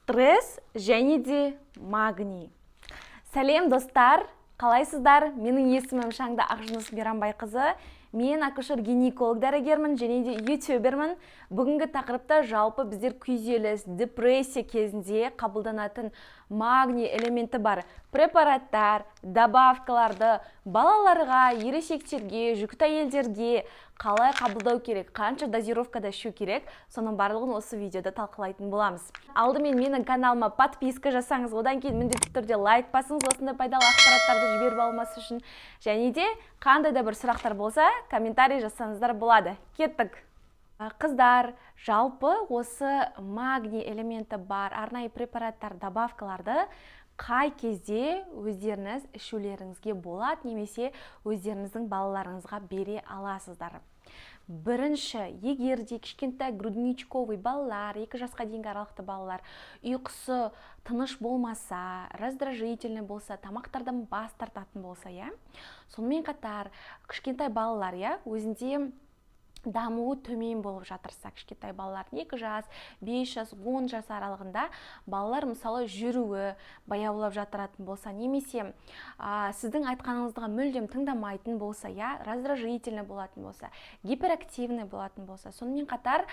Стресс және де магний. Сәлем, достар, қалайсыздар? Менің есімім Шаңды Ақжүніс Мейрамбайқызы. Мен акушер гинеколог дәрігермін және де ютубермін. Бүгінгі тақырыпта жалпы біздер күйзеліс, депрессия кезінде қабылданатын магний элементі бар препараттар, добавкаларды балаларға, ересектерге, жүкті әйелдерге қалай қабылдау керек, қанша дозировкада ішу керек, соның барлығын осы видеода талқылайтын боламыз. Алдымен менің каналыма подписка жасаңыз, одан кейін міндетті түрде лайк басыңыз, осындай пайдалы ақпараттарды жіберіп алмас үшін. Және де қандай да бір сұрақтар болса, комментарий жазсаңыздар болады. Кеттік! Қыздар, жалпы осы магний элементі бар арнайы препараттар, добавкаларды қай кезде өздеріңіз ішулеріңізге болады немесе өздеріңіздің балаларыңызға бере аласыздар? Бірінші, егер де кішкентай грудничковый балалар, 2 жасқа дейінгі аралықты балалар ұйқысы тыныш болмаса, раздражительный болса, тамақтардан бас тартатын болса, иә, сонымен қатар кішкентай балалар, иә, өзінде дамуы төмен болып жатырса, кішкентай балалар, 2 жас, 5 жас, 10 жас аралығында балалар, мысалы, жүруі баяулап жатыратын болса немесе сіздің айтқаныңызға мүлдем тыңдамайтын болса, иә, раздражительный болатын болса, гиперактивный болатын болса, сонымен қатар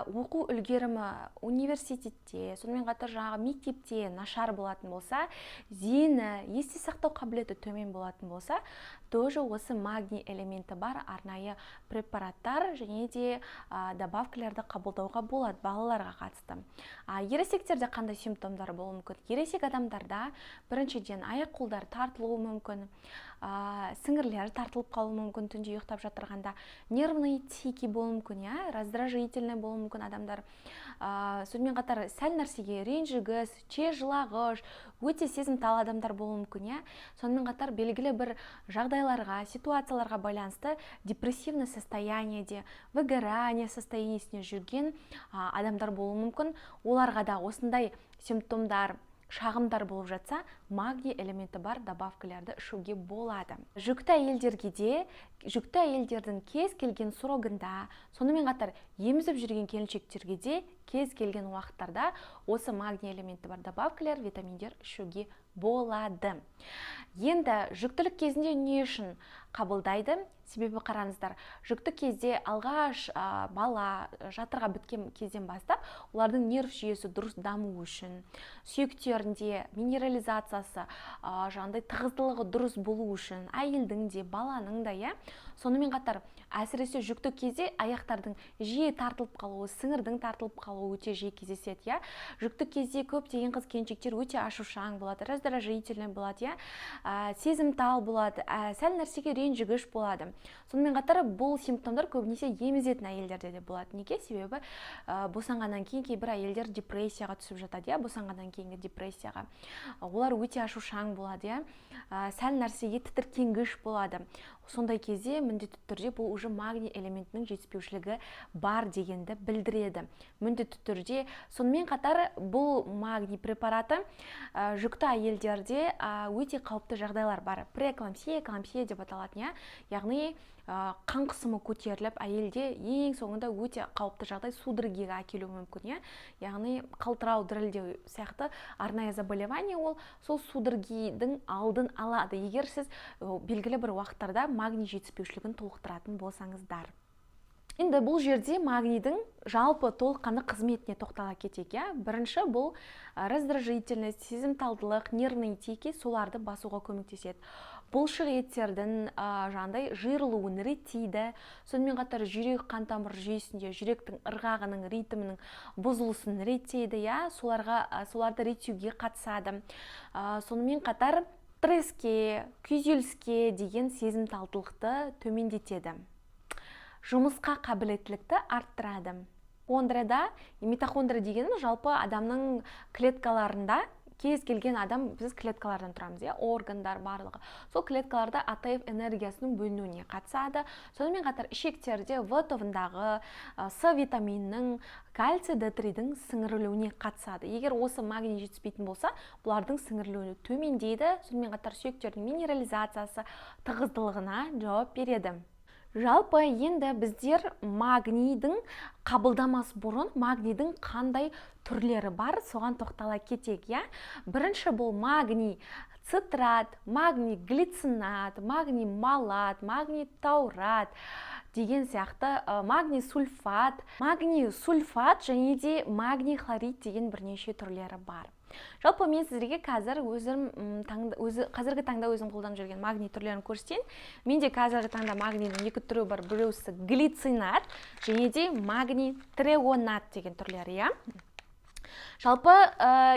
оқу үлгерімі университетте, сонымен қатар жаңағы мектепте нашар болатын болса, зейіні, есте сақтау қабілеті төмен болатын болса, тоже осы магний элементі бар арнайы препараттар және де добавкаларды қабылдауға болады балаларға қатысты. Ересектерде қандай симптомдар болуы мүмкін? Ересек адамдарда біріншіден, аяқ қолдары тартылуы мүмкін, сіңірлері тартылып қалуы мүмкін түнде ұйықтап жатырғанда, нервный тики болуы мүмкін, иә, раздражительный болуы мүмкін адамдар. Сонымен қатар сәл нәрсеге ренжігіш, тез жылағыш, өте сезімтал адамдар болуы мүмкін, иә. Сонымен қатар белгілі бір жағдайларға, ситуацияларға байланысты депрессивный состояниеде, выгорание состояниесінде жүрген адамдар болуы мүмкін. Оларға да осындай симптомдар, шағымдар болып жатса, магний элементі бар добавкаларды ішуге болады. Жүкті әйелдерге де, жүкті әйелдердің кез келген срогында, сонымен қатар емізіп жүрген келіншектерге де кез келген уақыттарда осы магний элементі бар добавкалар, витаминдер ішуге болады. Енді жүктілік кезінде не үшін қабылдайды? Себебі қараңыздар, жүкті кезде алғаш бала жатырға біткен кезден бастап олардың нерв жүйесі дұрыс даму үшін, сүйектерінде минерализациясы, жаңағыдай тығыздылығы дұрыс болу үшін әйелдің де, баланың да, иә. Сонымен қатар әсіресе жүкті кезде аяқтардың жиі тартылып қалуы, сіңірдің тартылып қалуы өте жиі кездеседі, иә. Жүкті кезде көптеген қыз келіншектер өте ашушаң болады, раздражительный болады, иә, сезімтал болады, сәл нәрсеге ренжігіш болады. Сонымен қатар бұл симптомдар көбінесе емізетін әйелдерде де болады. Неге? Себебі босанғаннан кейін кейбір әйелдер депрессияға түсіп жатады, иә. Босанғаннан кейінгі депрессияға олар өте ашушаң болады, иә, сәл нәрсеге тітіркенгіш болады. Сондай кезде міндетті түрде бұл уже магний элементінің жетіспеушілігі бар дегенді білдіреді міндетті түрде. Сонымен қатар бұл магний препараты жүкті әйелдерде өте қауіпті жағдайлар бар, преэклампсия, эклампсия деп аталатын, иә, яғни қан қысымы көтеріліп, әйелде ең соңында өте қауіпті жағдай, судорогиға әкелуі мүмкін, иә, яғни қалтырау, дірілдеу сияқты арнайы заболевание. Ол сол судорогидің алдын алады, егер сіз белгілі бір уақыттарда магний жетіспеушілігін толықтыратын болсаңыздар. Енді бұл жерде магнийдің жалпы толыққанды қызметіне тоқтала кетейік, иә. Бірінші, бұл раздражительность, сезімталдылық, нервный тики, соларды басуға көмектеседі. Бұлшық еттердің жаңағыдай жиырылуын реттейді. Сонымен қатар жүрек қан тамыр жүйесінде жүректің ырғағының, ритмінің бұзылысын реттейді, иә, соларға, соларды реттеуге қатысады. Сонымен қатар стресске, күйзеліске деген сезімталдылықты төмендетеді, жұмысқа қабілеттілікті арттырады. Митохондрияда, митохондрия дегеніміз жалпы адамның клеткаларында, кез келген адам, біз клеткалардан тұрамыз, иә, органдар барлығы, сол клеткаларда АТФ энергиясының бөлінуіне қатысады. Сонымен қатар ішектерде В тобындағы, С витаминінің, кальций Д3-дің сіңірілуіне қатысады. Егер осы магний жетіспейтін болса, бұлардың сіңірілуі төмендейді. Сонымен қатар сүйектердің минерализациясы, тығыздылығына жауап береді. Жалпы, енді біздер магнийдің қабылдамас бұрын магнийдің қандай түрлері бар, соған тоқтала кетейік, иә. Бірінші бұл магний цитрат, магний глицинат, магний малат, магний таурат деген сияқты, магний сульфат, магний сульфат және де магний хлорид деген бірнеше түрлері бар. Жалпы, мен сіздерге қазір өзім өзі, қазіргі таңда өзім қолданып жүрген магний түрлерін көрсетейін. Менде қазіргі таңда магнийдің екі түрі бар: біреусі глицинат және де магний треонат деген түрлері, иә. Жалпы,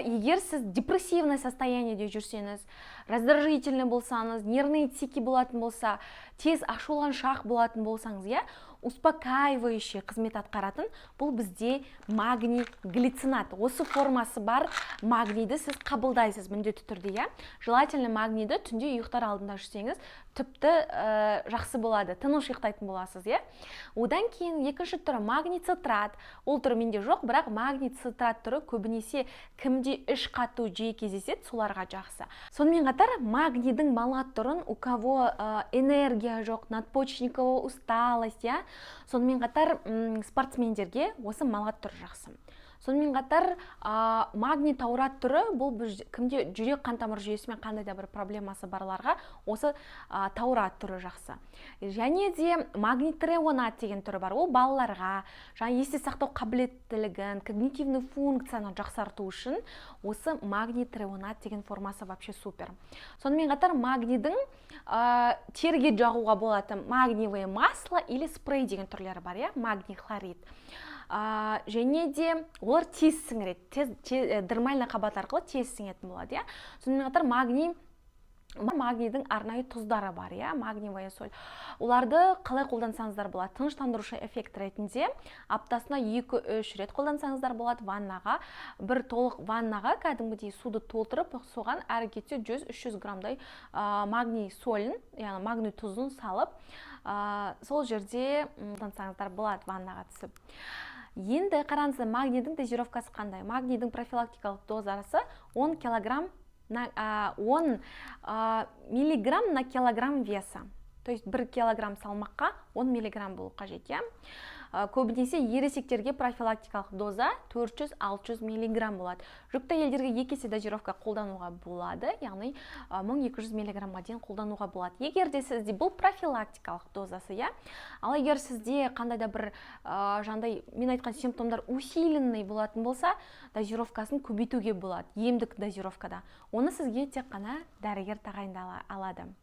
егер сіз депрессивный состояние де жүрсеңіз, раздражительный болсаңыз, нервный тики болатын болса, тез ашуланшақ болатын болсаңыз, иә, успокаивающий қызмет атқаратын бұл бізде магний глицинат. Осы формасы бар магнийді сіз қабылдайсыз міндетті түрде, иә. Желательно магнийді түнде ұйықтар алдында ішсеңіз, тіпті жақсы болады, тыныш ұйықтайтын боласыз, иә. Одан кейін екінші түрі магний цитрат. Ол түрі менде жоқ, бірақ магний цитрат түрі көбінесе кімде іш қату жиі кездеседі, соларға жақсы. Сонымен қатар магнийдің малат түрін у кого энергия жоқ, надпочечниковая усталость, иә. Сонымен қатар спортсмендерге осы малат түрі жақсы. Сонымен қатар магний таурат түрі, бұл біз, кімде жүрек қан тамыр жүйесімен қандай да бір проблемасы барларға осы таурат түрі жақсы. Және де магний треонат деген түрі бар. Ол балаларға жаңа есте сақтау қабілеттілігін, когнитивный функцияны жақсарту үшін осы магний треонат деген формасы вообще супер. Сонымен қатар магнийдің теріге жағуға болатын магниевое масло или спрей деген түрлері бар, иә, магний хлорид. Және де олар тез сіңіреді, тез дермальный қабат арқылы тез сіңетін болады, иә. Сонымен қатар магнийдің арнайы тұздары бар, иә, магниевая соль. Оларды қалай қолдансаңыздар болады? Тыныштандырушы эффект ретінде аптасына 2-3 рет қолдансаңыздар болады. Ваннаға, бір толық ваннаға кәдімгідей суды толтырып, соған әрі кетсе 100-300 граммдай магний солін, яғни магний тұзын салып, сол жерде қолдансаңыздар болады ваннаға түсіп. Енді қараңыздар, магнийдің дозировкасы қандай? Магнийдің профилактикалық дозасы 10 килограмм на 10 миллиграмм на килограмм веса, то есть 1 килограмм салмаққа 10 миллиграмм болу қажет, иә. Көбінесе ересектерге профилактикалық доза 400-600 миллиграмм болады. Жүкті әйелдерге екі есе дозировка қолдануға болады, яғни 1200 миллиграммға дейін қолдануға болады. Егер де сізде, бұл профилактикалық дозасы, иә, ал егер сізде қандай да бір жаңағыдай мен айтқан симптомдар усиленный болатын болса, дозировкасын көбейтуге болады емдік дозировкада. Оны сізге тек қана дәрігер тағайындай алады.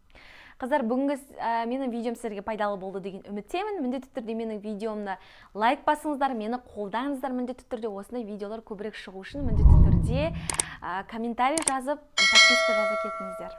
Қыздар, бүгінгі менің видеом сіздерге пайдалы болды деген үміттемін. Міндетті түрде менің видеомды лайк басыңыздар, мені қолдаңыздар. Міндетті түрде осындай видеолар көбірек шығу үшін міндетті түрде комментарий жазып, подписка жаза кетіңіздер.